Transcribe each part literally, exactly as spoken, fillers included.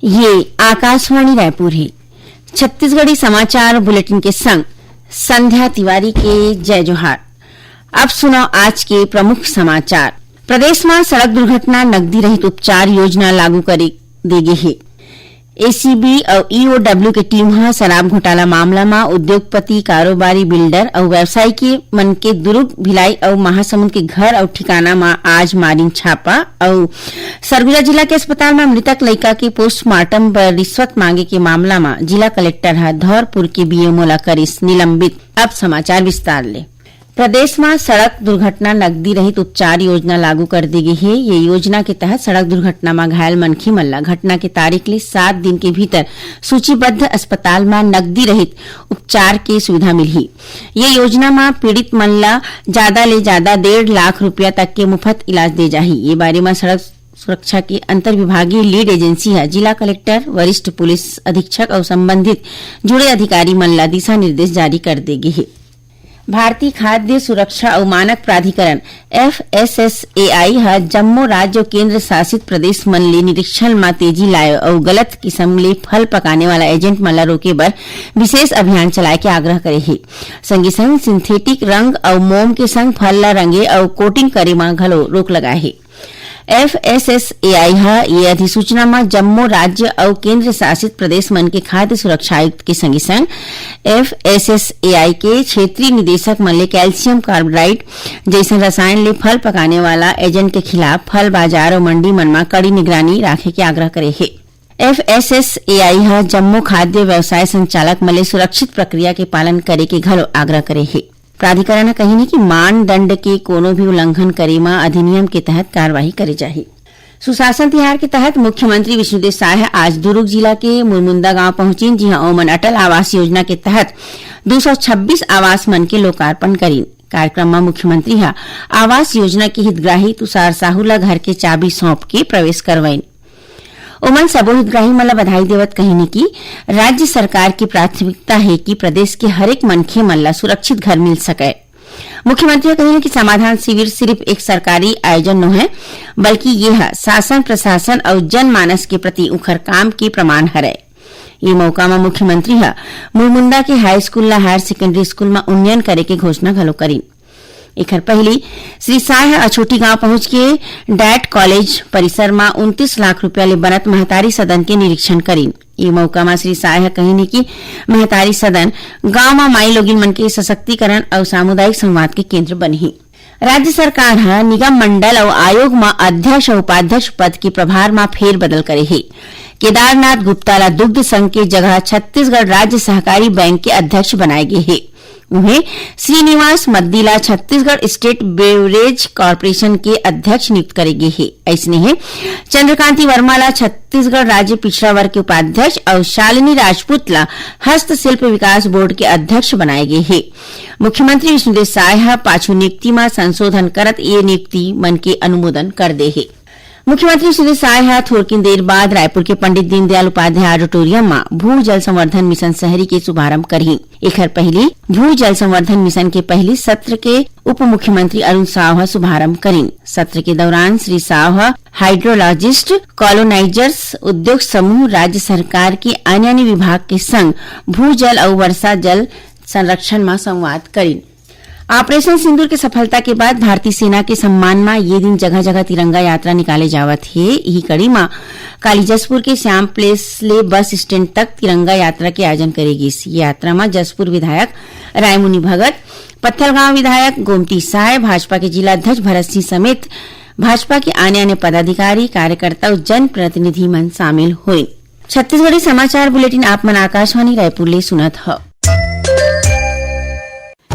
ये आकाशवाणी रायपुर हे। छत्तीसगढ़ी समाचार बुलेटिन के संग संध्या तिवारी के जय जोहार। अब सुनव आज के प्रमुख समाचार। प्रदेश म सड़क दुर्घटना नकदी रहित उपचार योजना लागू करे दे गे हे। एसीबी अउ ईओडब्ल्यू के टीम ह शराब घोटाला मामला म उद्योगपति, कारोबारी, बिल्डर अउ व्यवसायी के मन के दुर्ग, भिलाई अउ महासमुंद के घर अउ ठिकाना म आज मारिन छापा अउ सरगुजा जिला के अस्पताल म मृतक लइका के पोस्टमार्टम बर रिश्वत मांगे के मामला म जिला कलेक्टर ह धौरपुर के बीएमओ ला करिस निलंबित। अब समाचार विस्तार ले। प्रदेश म सड़क दुर्घटना नकदी रहित उपचार योजना लागू कर दे गे हे। ये योजना के तहत सड़क दुर्घटना म घायल मनखे मन ला घटना के तारीख ले सात दिन के भीतर सूचीबद्ध अस्पताल म नकदी रहित उपचार के सुविधा मिलही। ये योजना म पीड़ित मन ला जादा ले जादा डेढ़ लाख रुपया तक के मुफ्त इलाज दे जाही। ये बारे म सड़क सुरक्षा के अंतर विभागीय लीड एजेंसी ह जिला कलेक्टर, वरिष्ठ पुलिस अधीक्षक अउ संबंधित जुड़े अधिकारी मन ला दिशा निर्देश जारी कर दे गे हे। भारतीय खाद्य सुरक्षा अउ मानक प्राधिकरण, एफएसएसएआई, ह जम्मो राज्य अउ केंद्र शासित प्रदेश मन ले निरीक्षण म तेजी लाए अउ गलत किसम ले फल पकाने वाला एजेंट मन ला रोके बर विशेष अभियान चलाए के आग्रह करे हे। संगे संग सिंथेटिक रंग अउ मोम के संग फल ला रंगे अउ कोटिंग करे म घलो रोक लगाए हे। एफएसएसएआई ह ये अधिसूचना म जम्मो राज्य अउ केंद्र शासित प्रदेश मन के खाद्य सुरक्षा आयुक्त के संगे संग एफएसएसएआई के क्षेत्रीय निदेशक मन ले कैल्शियम कार्बाइड जइसन रसायन ले फल पकाने वाला एजेंट के खिलाफ फल बाजार अउ मंडी मन म कड़ी निगरानी राखे के आग्रह करे हे। एफएसएसएआई ह जम्मो खाद्य व्यवसाय संचालक मन ले सुरक्षित प्रक्रिया के पालन करे के घलो आग्रह करे हे। प्राधिकरण ह कहिन हे कि मानदंड के कोनो भी उल्लंघन करे म अधिनियम के तहत कार्रवाई करे जाही। सुशासन तिहार के तहत मुख्यमंत्री विष्णुदेव साय ह आज दुर्ग जिला के मुरमुंदा गांव पहुंचिन, जिहां ओमन अटल आवास योजना के तहत दू सौ छब्बीस आवास मन के लोकार्पण करिन। कार्यक्रम म मुख्यमंत्री ह आवास योजना के हितग्राही तुषार साहू ल घर के चाबी सौंप के प्रवेश करवइन। ओमन सबो हितग्राही मन ल बधाई देवत कहिन कि राज्य सरकार के प्राथमिकता हे कि प्रदेश के हरेक मनखे मन ल सुरक्षित घर मिल सकय। मुख्यमंत्री ह कहिन कि समाधान शिविर सिर्फ एक सरकारी आयोजन नोहय, बल्कि ये ह शासन, प्रशासन अउ जनमानस के प्रति उंखर काम के प्रमाण हरय। ये मौका म मुख्यमंत्री ह मुरमुंदा के हाई स्कूल ल हायर सेकेंडरी स्कूल म उन्नयन करे के घोषणा घलो करिन। एखर पहिली श्री साय ह अछोटी गांव पहुंच के डायट कॉलेज परिसर म उनतीस लाख रुपया ले बनत महतारी सदन के निरीक्षण करिन। ये मौका म श्री साय ह कहिन कि महतारी सदन गांव म माई लोगिन मन के सशक्तिकरण अउ सामुदायिक संवाद के केंद्र बनही। राज्य सरकार ह निगम मंडल अउ आयोग म अध्यक्ष अउ उपाध्यक्ष पद के प्रभार म फेरबदल करे हे। केदारनाथ गुप्ता ला दुग्ध संघ के जगह छत्तीसगढ़ राज्य सहकारी बैंक के अध्यक्ष बनाए गे हे। उहें, श्रीनिवास मद्दी ला छत्तीसगढ़ स्टेट बेवरेज कॉरपोरेशन के अध्यक्ष नियुक्त करे गे हे। अइसने हे, चंद्रकांति वर्मा ला छत्तीसगढ़ राज्य पिछड़ा वर्ग के उपाध्यक्ष अउ शालिनी राजपूत ला हस्तशिल्प विकास बोर्ड के अध्यक्ष बनाए गे हे। मुख्यमंत्री विष्णुदेव साय ह पाछू नियुक्ति म संशोधन करत ये नियुक्ति मन के अनुमोदन कर दे हे। मुख्यमंत्री विष्णुदेव साय ह थोरकिन देर बाद रायपुर के पंडित दीनदयाल उपाध्याय ऑडिटोरियम म भू जल संवर्धन मिशन शहरी के शुभारंभ करही। एखर पहिली भू जल संवर्धन मिशन के पहिली सत्र के उप मुख्यमंत्री अरुण साव ह शुभारंभ करिन। सत्र के दौरान श्री साव ह हाइड्रोलॉजिस्ट, कॉलोनाइजर्स, उद्योग समूह, राज्य सरकार के आने-आने विभाग के संग भू जल अउ वर्षा जल संरक्षण म संवाद करिन। ऑपरेशन सिंदूर के सफलता के बाद भारतीय सेना के सम्मान म ये दिन जगह-जगह तिरंगा यात्रा निकाले जावत हे। इही कड़ी म काली जशपुर के श्याम प्लेस ले बस स्टैंड तक तिरंगा यात्रा के आयोजन करे गिस। ये यात्रा म जशपुर विधायक रायमुनि भगत, पत्थलगांव विधायक गोमती साय, भाजपा के जिला अध्यक्ष भरत सिंह समेत भाजपा के आने-आने पदाधिकारी, कार्यकर्ता अउ जनप्रतिनिधि मन शामिल होइन। छत्तीसगढ़ी समाचार बुलेटिन आप मन आकाशवाणी रायपुर ले सुनत हव।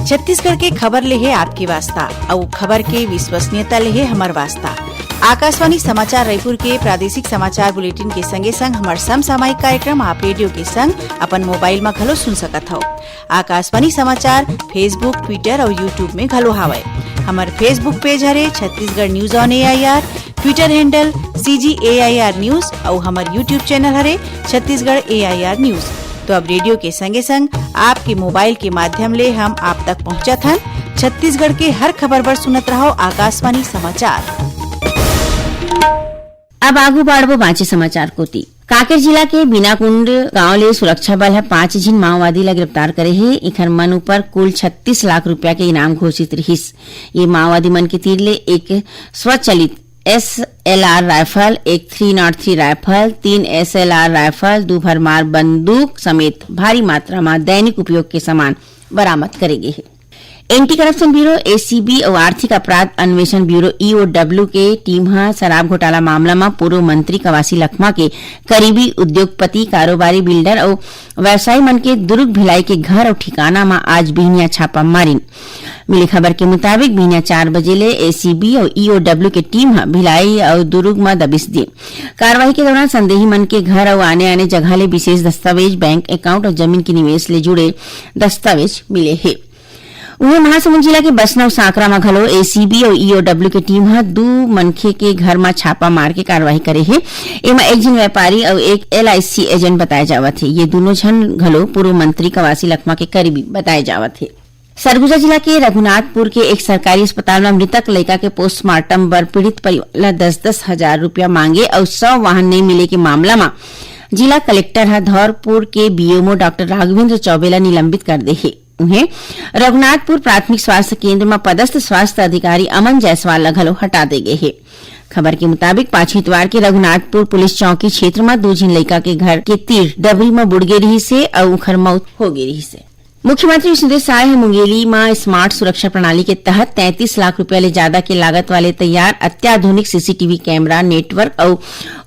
छत्तीसगढ़ के खबर ले हे आपके वास्ता, अउ खबर के विश्वसनीयता ले हे हमर वास्ता। आकाशवाणी समाचार रायपुर के प्रादेशिक समाचार बुलेटिन के संगे संग हमर समसामयिक कार्यक्रम आप रेडियो के संग अपन मोबाइल म घलो सुन सकत हव। आकाशवाणी समाचार Facebook, Twitter अउ YouTube में घलो हावय। हमर Facebook पेज हरे Chhattisgarh news on AIR, Twitter handle CG AIR news अउ हमर YouTube चैनल हरे छत्तीसगढ़ एआईआर न्यूज। तो अब रेडियो के संगे संग आपके मोबाइल के माध्यम ले हम आप तक पहुंचत हन। छत्तीसगढ़ के हर खबर बर सुनत रहव आकाशवाणी समाचार। अब आगू बाढ़बो बांचे समाचार कोति। कांकेर जिला के बीनाकुंड गांव ले सुरक्षा बल ह पांच झिन माओवादी ला गिरफ्तार करे हे। एखर मन ऊपर कुल छत्तीस लाख रुपया के इनाम घोषित रिहिस। ये माओवादी मन के तीर ले एक स्वचलित एसएलआर राइफल, एक थ्री नॉट थ्री राइफल, तीन एसएलआर राइफल, दू भरमार बंदूक समेत भारी मात्रा म दैनिक उपयोग के सामान बरामद करे गे हे। एंटी करप्शन ब्यूरो, एसीबी, अउ आर्थिक अपराध अन्वेषण ब्यूरो, ईओडब्ल्यू, के टीम ह शराब घोटाला मामला म पूर्व मंत्री कवासी लखमा के करीबी उद्योगपति, कारोबारी, बिल्डर अउ व्यवसायी मन के दुर्ग भिलाई के घर अउ ठिकाना म आज बिहनिया छापा मारिन। मिले खबर के मुताबिक, बिहनिया चार बजे ले एसीबी अउ ईओडब्ल्यू के टीम ह भिलाई अउ दुर्ग म दबिश दीन। कार्रवाई के दौरान संदेही मन के घर अउ आने-आने जगह ले विशेष दस्तावेज, बैंक अकाउंट अउ जमीन के निवेश ले जुड़े दस्तावेज मिले हे। उहें, महासमुंद जिला के बसना अउ सांकरा म घलो एसीबी अउ ईओडब्ल्यू के टीम ह दू मनखे के घर म छापा मार के कार्रवाई करे हे। एमा एक झन व्यापारी अउ एक एलआईसी एजेंट बताए जावत हे। ये दूनों झन घलो पूर्व मंत्री कवासी लखमा के करीबी बताए जावत हे। सरगुजा जिला के रघुनाथपुर के एक सरकारी अस्पताल म मृतक लइका के पोस्टमार्टम बर पीड़ित परिवार ल दस दस हजार रुपया मांगे अउ सौ वाहन नइ मिले के मामला म जिला कलेक्टर ह धौरपुर के बीएमओ डॉक्टर राघवेंद्र चौबे ल निलंबित कर दे हे। उहें, रघुनाथपुर प्राथमिक स्वास्थ्य केंद्र म पदस्थ स्वास्थ्य अधिकारी अमन जायसवाल ल घलो हटा दे गे हे। खबर के मुताबिक, पाछू इतवार के रघुनाथपुर पुलिस चौकी क्षेत्र म दू झिन लइका के घर के तीर डबरी म बुड़ गे रिहिस हे अउ उखर मौत हो गे रिहिस हे। मुख्यमंत्री विष्णुदेव साय ह मुंगेली म स्मार्ट सुरक्षा प्रणाली के तहत तैंतीस लाख रुपया ले जादा के लागत वाले तैयार अत्याधुनिक सीसीटीवी कैमरा नेटवर्क अउ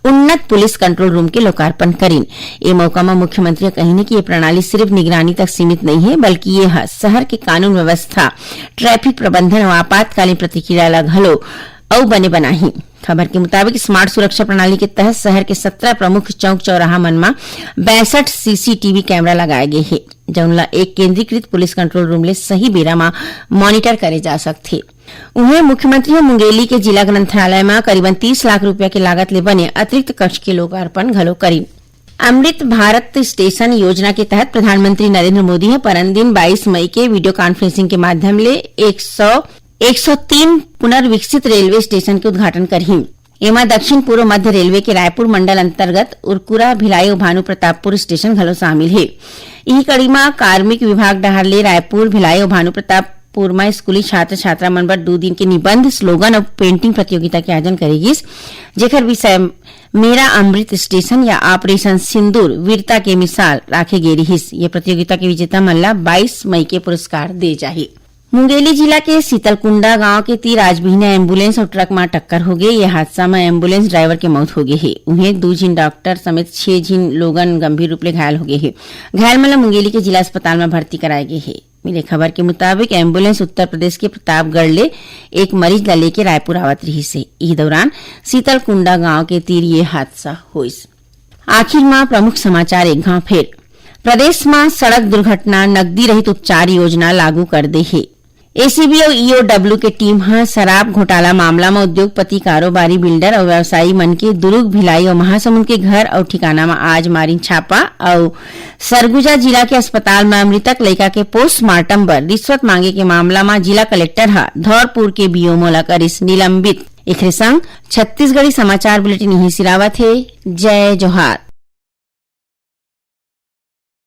उन्नत पुलिस कंट्रोल रूम के लोकार्पण करिन। ए मौका म मुख्यमंत्री ह कहिन कि ये प्रणाली सिर्फ निगरानी तक सीमित नइ हे, बल्कि ये ह शहर के कानून व्यवस्था, ट्रैफिक प्रबंधन अउ आपातकालीन प्रतिक्रिया ल घलो अउ बने बनाही। खबर के मुताबिक, स्मार्ट सुरक्षा प्रणाली के तहत शहर के सत्रह प्रमुख चौक चौराहा मन म बासठ सीसीटीवी कैमरा लगाए गे हे, जउन ल एक केंद्रीकृत पुलिस कंट्रोल रूम ले सही बेरा म मॉनिटर करे जा सकथे। उहें, मुख्यमंत्री ह मुंगेली के जिला ग्रंथालय म करीबन तीस लाख रुपया के लागत ले बने अतिरिक्त कक्ष के लोकार्पण घलो करिन। अमृत भारत स्टेशन योजना के तहत प्रधानमंत्री नरेंद्र मोदी ह परन दिन बाईस मई के वीडियो कॉन्फ्रेंसिंग के माध्यम ले एक सौ, एक सौ तीन पुनर्विकसित रेलवे स्टेशन के उद्घाटन करही। एमा दक्षिण पूर्व मध्य रेलवे के रायपुर मंडल अंतर्गत उरकुरा, भिलाई अउ भानु प्रतापपुर स्टेशन घलो शामिल हे। इही कड़ी म कार्मिक विभाग डहार ले रायपुर, भिलाई अउ भानु प्रतापपुर म स्कूली छात्र छात्रा मन बर दू दिन के निबंध, स्लोगन अउ पेंटिंग प्रतियोगिता के आयोजन करे गिस, जेकर विषय मेरा अमृत स्टेशन या ऑपरेशन सिंदूर वीरता के मिसाल राखे गे रिहिस। ये प्रतियोगिता के विजेता मन ला बाईस मई के पुरस्कार दे जाही। मुंगेली जिला के शीतलकुंडा गांव के तीर आज बिहने एम्बुलेंस अउ ट्रक म टक्कर होगे। ये हादसा म एम्बुलेंस ड्राइवर के मौत होगे हे। उहें, दू झिन डॉक्टर समेत छह झिन लोगन गंभीर रूप ले घायल होगे हे। घायल मन ल मुंगेली के जिला अस्पताल म भर्ती कराए गे हे। मिले खबर के मुताबिक, एम्बुलेंस उत्तर प्रदेश के प्रतापगढ़ ले एक मरीज ल लेके रायपुर आवत रिहिस हे। इही दौरान शीतलकुंडा गांव के तीर ये हादसा होइस। आखिर म प्रमुख समाचार एक घांव फेर। प्रदेश म सड़क दुर्घटना नकदी रहित उपचार योजना लागू कर दे हे। एसीबी अउ ईओडब्ल्यू के टीम ह शराब घोटाला मामला म उद्योगपति, कारोबारी, बिल्डर अउ व्यवसायी मन के दुर्ग, भिलाई अउ महासमुंद के घर अउ ठिकाना म आज मारिन छापा अउ सरगुजा जिला के अस्पताल म मृतक लइका के पोस्टमार्टम बर रिश्वत मांगे के मामला म जिला कलेक्टर ह धौरपुर के बीओमो ल करिस निलंबित। एखरे संग छत्तीसगढ़ी समाचार बुलेटिन इही सिरावत हे। जय जोहार।